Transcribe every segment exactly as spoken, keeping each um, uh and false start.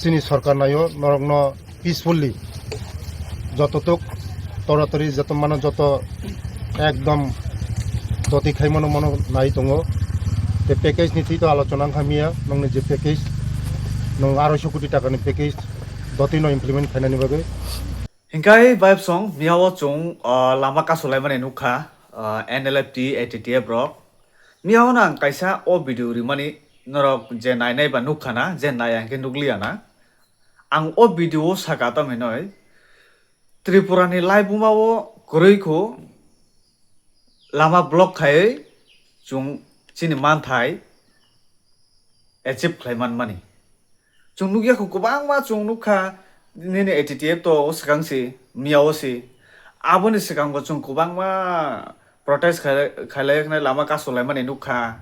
Chini sorkar naio norokno peacefully joto tok toratori joto mano joto ekdom doti khaimano mano nai tongo. Te package ni thwi to alochona wngkha miya, nongni je package, nong aroiso koti taka ni package doti no implement khainani bagwi. Hinkhai vibe song miyao chwng, ah, lama kasulaimani nukha, ah, N L F T, A T T F rok. Miyao no ang kaisa o video rimani norok je nainai ba nukha na, je nai ang khe nukliya na. Ang o video o saka tamo hinoi Tripura ni laibuma o kwrwi kho lama block khaiwi chwng chini manthai achieve khlai manmani. Chwng nukya kho kwbangma chwng nukha nini A T T F to o swkang si, miya o si. Aboni swkang bo chwng kwbangma protest khai-, khailai khna lama kasulaimani nukha.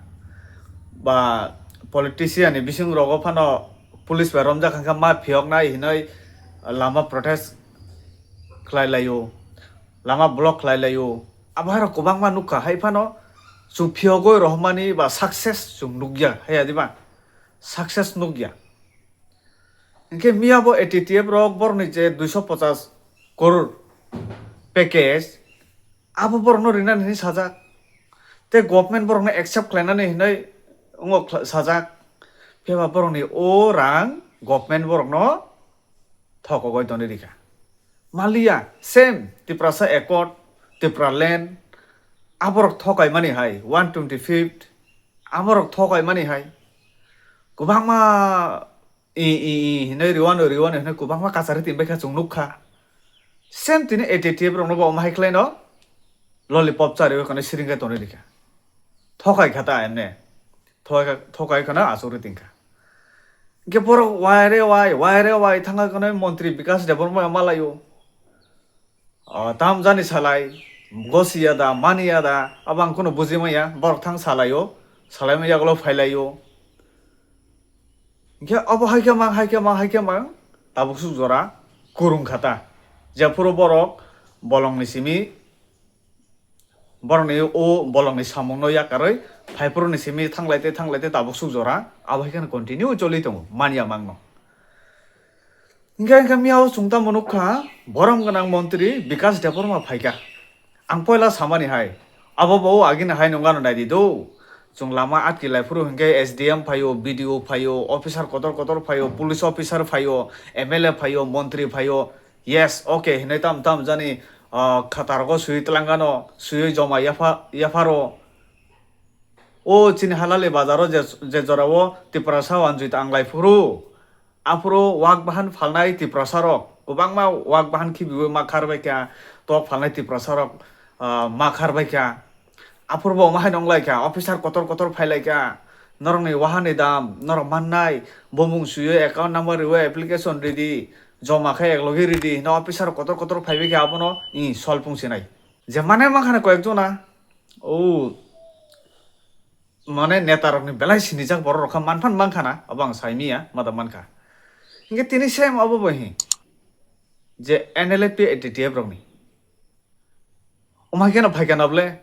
Ba politician ni bising rogo phano police bai romjak kha ma phiyoknai hinoi lama protest khlai laio, lama block khlai laio. Abo hai rok kwbangma nukha hai phano chwng phiyogwi rohormani ba success chwng nukya hai ya diba? Success nukya. Hinkhe miya bo A T T F rok borokni je duiso pochas crore package abo borokno rinani hinwi sajak. Tei government borokno accept khlainani hinwi wngo khla-, sajak. Phiya ba borokni o rang government borokno thokogoi tongwi rikha. Maliya, same Tiprasa Accord, Tipraland, aborok thokaimani hai, one twenty fifth, aborok thokaimani hai. Kwbangma i, i, i hinwi riwano, riwano hinwi kwbangma kachari tin baikha chwng nukha. Same tini A T T F rokno bo omo hai khlaino lollipop chariwi kono siring khe tongwi rikha. Thokai kha ta emne. Thokai, thokai khana asugri tingkha. Hingke borok wai re wai, wai re wai thangkha khana montri Bikas Debbarma malayo. O, tam jani salai, gosiya da, maniya da, abo ang kheno buji maya, borok thang salaio, salai maya ulo phailaio. Hingke abo hai khe mang, hai khe mang, hai khe mang, tabuk suk jora kurung kha ta. Jephuru borok bolongni simi Borokni o bolongni samungno yakarwi phaiphuru ni simi thanglai tei thanglai tei tabuk suk jora abo hai kheno continue choli tongo, manya mangno. Hingkhe hingkhe miyao chwng tamo nukha, borom gwnang montri Bikas Debbarma phaikha. Ang poila samani hai, abo bo agini hai nungano naidi do. Chwng lama atki lai phuru hingkhe S D M phaio, B D O phaio, officer kotor kotor phaio, police officer phaio, M L A phaio, montri phaio, Yes, okay hinwi tam tam jani, ah, khatargo swiwi twlangano, swiwi joma yapha-, yapharo. O chini halali bazaro je, je jorao Tiprasa wanjwi ta anglai phuru, aphuru wak bahan phalnai Tiprasarok, kwbangma wak bahan khibiwi ma kharbaikha, tok phalnai Tiprasarok, ah, ma kharbaikha. Aphuru bo omo hai nonglaikha, officer kotor kotor phailaikha, norokni wahani dam, norok mannai, bumung swiwi account number riwi application ridi, joma khe eklogi ridi hino officer kotor kotor phaibai khe abono i solpung sinai. Je mane mankha na koyek jona, o mane neta rokni belai sinijak borok rok kha manphan mankha na, abo ang saimiya, mada mankha. Hingke tini same abo bo hi, je N L F T A T T F rokni. Omo hai kheno phaikha na bole,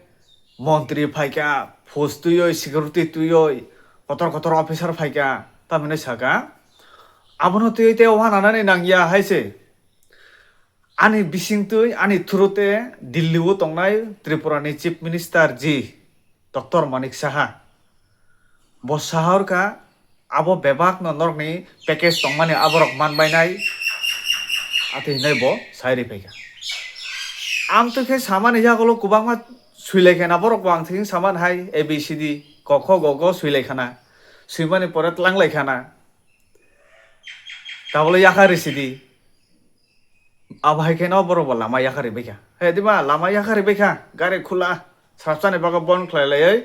montri phaikha, force twiwi, security twiwi, kotor kotor officer phaikha, tamhinwi sakha, abono twiwi tei uananani nangya hai se. Ani bisingtwi, ani through te Delhi o tongnai Tripura ni Chief Minister ji Doctor Manik Saha. Bo saha orkha, abo bebak no norokni package tongmani aborok manbainai, atwi hinwi bo sai riphaikha. Amtwi khe samani yagulo kwbangma swilaikha na borok bo ang thik samani hai A B C D, ko kho go go swilaikha na, swimani pore twlanglaikha na, tabole yakha risidi. Abo hai khe no borok bo lama yakarwi baikha. He, diba lama yakarwi baikha, gari khula, srapsani bagwi bon khlai laiwi,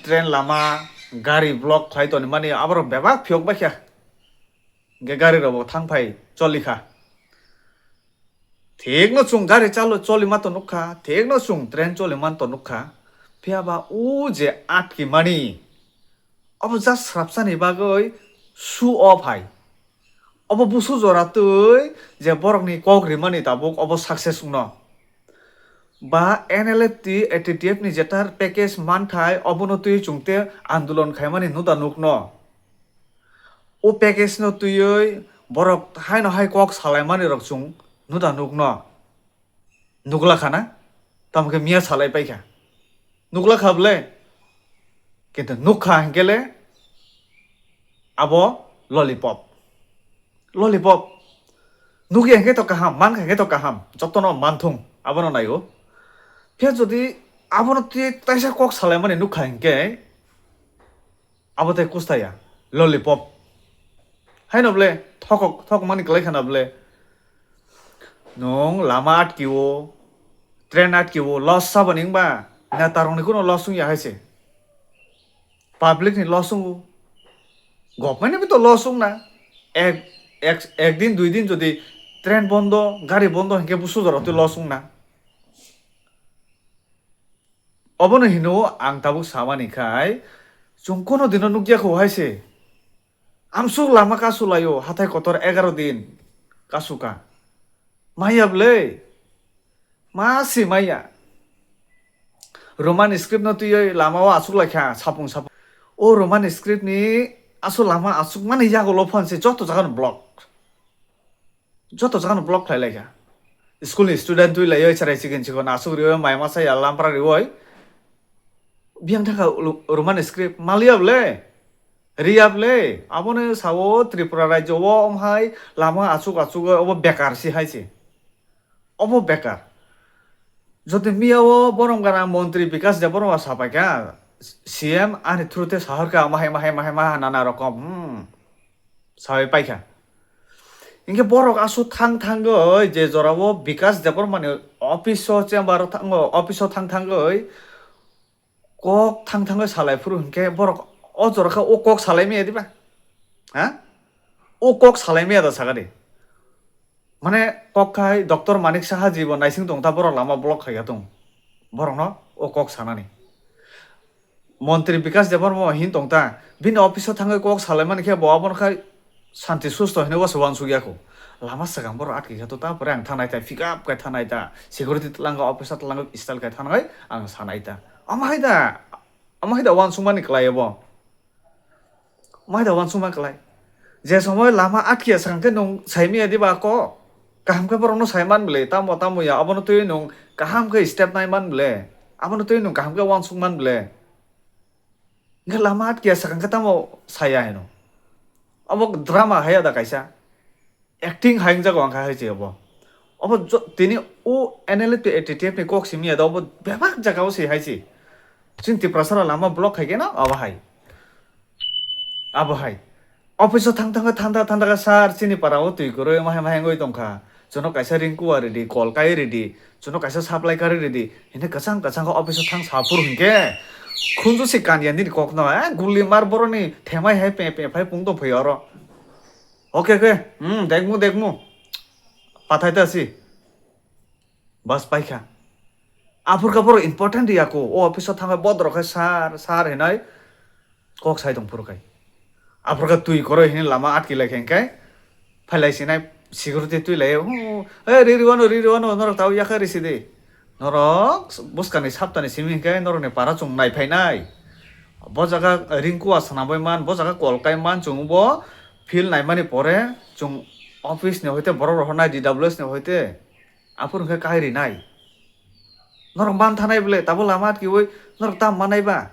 train lama, gari block khlai toni mani, aborok bebak phiyok baikha. Hingke gari rok bo thang phai choli kha. Thik no chwng gari chalo-, choli ma to nukha, thik no chwng train choli man to nukha. Phiya ba o je atki mani, Obo just srapsani bagwi show off hai. Obo busu jora twi je borokni kok rimani tabuk obo success wngno. Ba N L F T, A T T F ni jetar package manthai obono twi chwng te andolon khaimani nuda nukno. O package no twiwi Borok haino hai kok salaimani rok chwng nuda nukno nukla khana, tamo khe miya salai paikha, nukla kha bwle, kintu nukha hinkhe le abo lollipop, lollipop nukya hinkhe to kaham, mankha hinkhe to kaham, jotono manthung abono naio. Phiya jodi abono twi taisa kok salaimani nukha hinkhe, abo tei kusta ya, lollipop. Haino bwle thokok, thokmani kwlai khana bwle. Nwng lama atkio, train atkio, loss sabo ni wngba? Neta rokni kuno loss wngya hai se. Public ni loss wngo. Government ni bo to loss wngna. Ek, ek, ek din, dui din jodi train bondo, gari bondo hinkhe busu jora twi loss wngna. Obono hino ang tabuk samani khai, chwng kono dino nukya kho hai se. Amsuk lama kasu laio, hathai kotor egaro din kasu ka. Maya bwle, ma si maya. Roman script no twiwi lama o asuk lai kha, sapung sapung. O Roman script ni asuk lama asuk mani yago lo phone se joto jaga no block. Joto jaga no block khlai lai kha. School ni student twi lai oi cherai chikon chikon asuk riwi mai masa ya lampra riwi. Biyang thangkha ulu-, Roman script maliya bwle, riya bwle, abono sao Tripura rajyo o omhai lama achuk achuk obo bekar si hai se. Obo bekar. Jodi miya o borom gana montri Bikas Debbarma sapai kha, C M ani through te sahor kha, mahai, mahai, mahai, maha nana rokom, hmm, sawi paikha. Hinkhe borok aswk thang thangwi je jorao Bikas Debbarmani office o chamber o thango, office o thang thangwi kok thang thangwi salai phuru hinkhe borok o jora khe o kok salai maya diba? Ha? O kok salai maya da sakadi. Mane kok khai Doctor Manik Saha ji bo naising tong ta borok lama block khai ya tong. Borokno o kok sanani. Montri Bikas Debbarma hin tong ta, bini office o thangwi kok salaimani khe bo abono khai santi susto hinwi wasa uansuk ya kho. Lama swkang borok atki kha to, ta pore ang thanai ta, pick up khai thanai ta, security twlango, officer twlango style khai thanai ang sanai ta. Ama hai da, ama hai da uansukmani kwlai bo. Mai da uansukma kwlai. Je somoi lama atkiya swkang khe nwng saimaya diba kok? Kaham khe borokno sai man bwle, tamo tamo ya, abono twiwi nwng kaham khe step nai man bwle, abono twiwi nwng kaham khe uansuk man bwle. Hinkhe lama atkiya swkang khe tamo saya hino? Obo drama haiya da kaisa? Acting hai wngjago ang kha hai se obo. Obo jo-, tini o N L F T A T T F ni kok simi ya da obo bebak jaga o se hai se. Chini Tiprasa rok lama block khai khe no abo hai. Abo hai. Office o thang thang thanda thanda khe sir chini para o twi kwrwi mahai mahai wngwi tong kha. Chwngno kaisa ring kuwa ridi, kol kai ridi, chwngno kaisa supply kari ridi. Hini kwchang kwchang khe office o thang sa phuru hinkhe khunju se kan ya nini kok no, eh, guli mar boroni themai hai pe pe phai pung tong phai oro. Oke, oke. Hmm, dekmu, dekmu. Pathai ta si. Bas paikha. Aphur khe borok important ya ko. O office o thangwi bodrok khe sir, sir hinai kok sai tong phuru khai. Aphur khe twi koroi hini lama atki lai khe hinkhe phailai sinai security twi lai. Hu, "Ei, ri riwano, ri riwano, norok tao yakha risi di." Norok bwskangni saptani simi hinkhe norokni para chwng nai phainai. Bo jaga ring kuwa swnamwi man, bo jaga kol kai man, chwng bo field naimani pore chwng office ni hoite borok rohornai, D W S ni hoite aphuru hinkhe kai rinai. Norok man thanai bwle, tabuk lama atkiwi norok tam manai ba?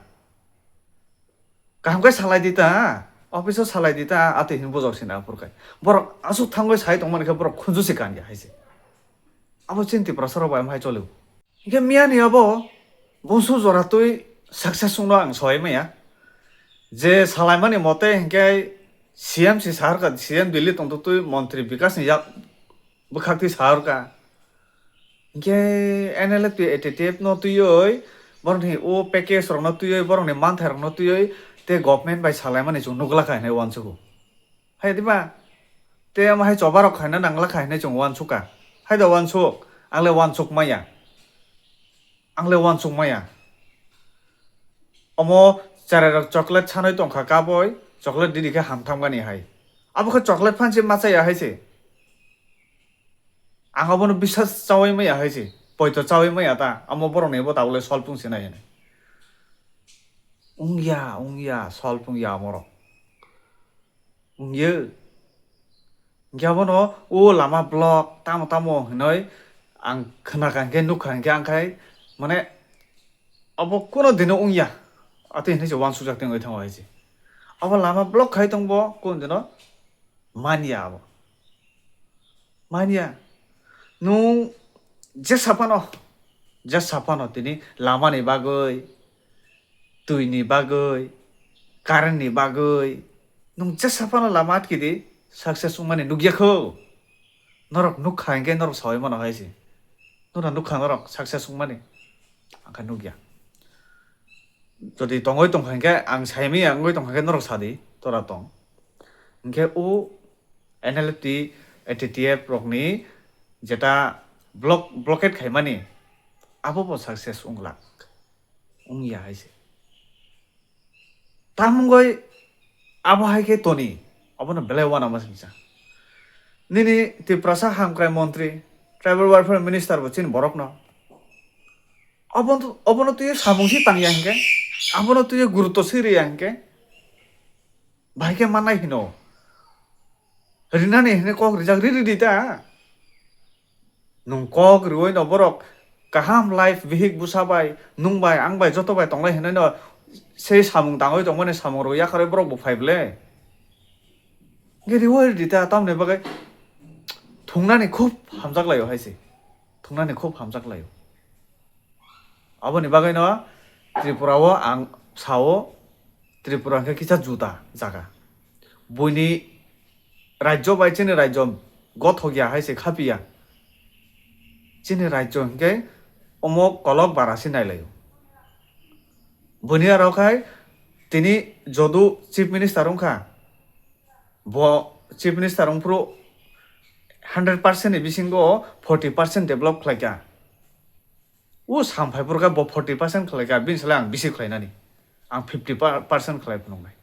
Kaham khe salai di ta, office o salai di ta, atwi hin bujok sina aphuru khai. Borok aswk thangwi sai tongmani khe borok khunju se kan ya hai se. Abo chini Tiprasa rok bai omo hai choli o. Hinkhe miya ni abo bungsu jora twi success wngno ang soi maya. Je salaimani mote hinkhe C M si sahar kha, C M Delhi tongtwtwi montri Bikas ni yak bwkhak twi sahar kha. Hinkhe N L F T A T T F no twiwi, borokni o package rokno twiwi, borokni manthai rokno twiwi, tei government bai salaimani chwng nukla kha hinwi uansugo. Hai diba? Tei omo hai choba rok khaina nangla kha hinwi chwng uansukha. Hai da uansuk? Ang le uansuk maya. Ang le uansuk maya. Omo cherai rok chocolate sanwi tongkha kaboi, chocolate didi khe hamtham gani hai. Abo khe chocolate phan se machaya hai se. Ang abono bisas chawi maya hai se, poito chawi maya ta, amo borok ni bo tabuk le solpung se nai hinwi. Wngya, wngya, solpung ya amo rok. Wngya. Hinkhe abono o lama block tamo tamo hinoi ang khna kha hinkhe, nuk kha hinkhe, ang khai mane abo kuno dino wngya. Atwi hinwi se uansukjak tongwi thango hai se. Abo lama block khai tongbo kuno dino manya abo. Manya. Nwng jesa phano, jesa phano tini lamani bagwi, twini bagwi, current ni bagwi, nwng jesa phano lama atkidi success wngmani nukya kho. Norok nukha hinkhe norok sawi mano hai se. Nora nukha norok success wngmani. Angkha nukya. Jodi tongwi tongkha hinkhe ang saimanya wngwi tongkha hinkhe norok sadi, tora tong. Hinkhe o N L F T, A T T F rokni jeta block, blockade khaimani, abo bo success wng glak, wng ya hai se. Tamungoi abo hai khe toni, abono belai uanama singsa. Nini Tiprasa hamkrai montri, tribal welfare minister bo chini borokno. Obono, obono twi samung si tangya hinkhe, abono twi gurutto si riya hinkhe, bahai khe mannai hino. Rinani hini kok rijak ri ridi ta. Nwng kok riwi no borok kaham life bihik busa bai, nwng bai, ang bai, joto bai tonglai hinwi no sei samung tangwi tongmani samung rok yakarwi borok bo phai ble. Hinkhe riwi ridi ta, tamoni bagwi thungnani khub hamjak laio hai se. Thungnani khub hamjak laio. Aboni bagwino Tripura o ang sao, Tripura hwnkhe kisa juda jaga. Buini rajyo bai chini rajyo gothok ya hai se khapiya. Chini rajyo hwnkhe omo kolok bara se nailaio. Buini aro khai tini jodu chief minister wngkha, bo chief minister wngphuru hundred percent ni bisingo forty percent develop khlaikha. O samphai phuru khe bo forty percent khlaikha, bini salai ang bisi khlainani. Ang fifty percent khlai phunuknai.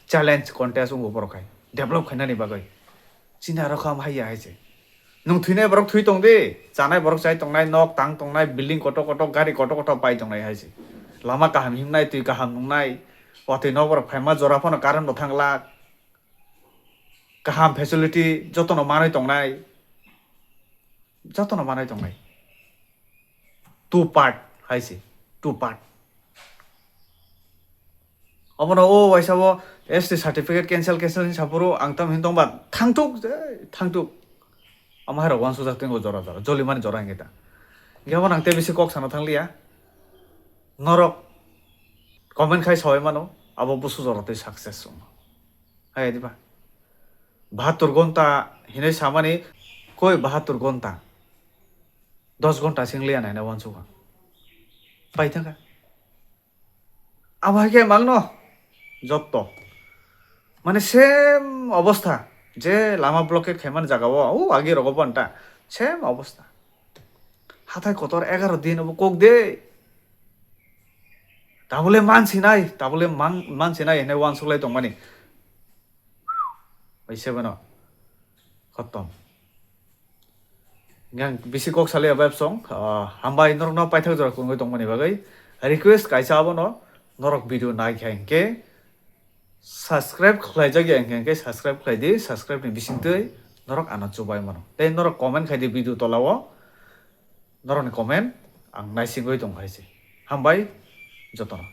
Challenge contest wngo borok hai. Develop khainani bagwi. Chini aro kha hai ya hai se. Nwng thwinai borok thwi tong di, chanai borok chai tongnai, nok tang tongnai, building kotor kotor, gari kotor kotor pai tongnai hai se. Lama kaham himnai, twi kaham nungnai, watwi nok borok phaima jora phano current bo thang glak. Kaham facility jotono manwi tongnai. Jotono manwi tongnai. Two part hai se, two part. Obono o waisa bo S T certificate cancel, cancel hinwi saphuru ang tam hin tongba thangthuk, eh, thangthuk. Ama hai rok wansuk jak tongo jora jora, joli mani jora hinkhe ta. Hinkhe obono ang tei bisi kok sana thangliya. Norok comment khai sawi mano, abo busu jora tei success wngno. Hai diba? Bahatur gonta hinwi samani, koi bahatur gonta? Dos gonta sing liya naina wansukha. Paithaka. Abo hai khe mangno jotto. Mane same obostha. Je lama blockade khaimani jaga o, o agi rogo bonta. Same obostha. Hathai kotor egaro din obo kok de. Tabule mansinai, tabule mang-, mansinai hinwi wansuklai tongmani. Bai sebeno. Khottom. Yang bisi kok saliya bai song, ah, hambai norokno paithak jora kungwi tongmani bagwi. Request kaisa abono, norok video nai kha hinkhe, subscribe khlaijak ya hinkhe, hinkhe subscribe khlai di, subscribe ni bisingtwi norok ano chubai mano. Tei norok comment khai di video tola o, norokni comment ang naisingwi tong khai se. Hambai jotono.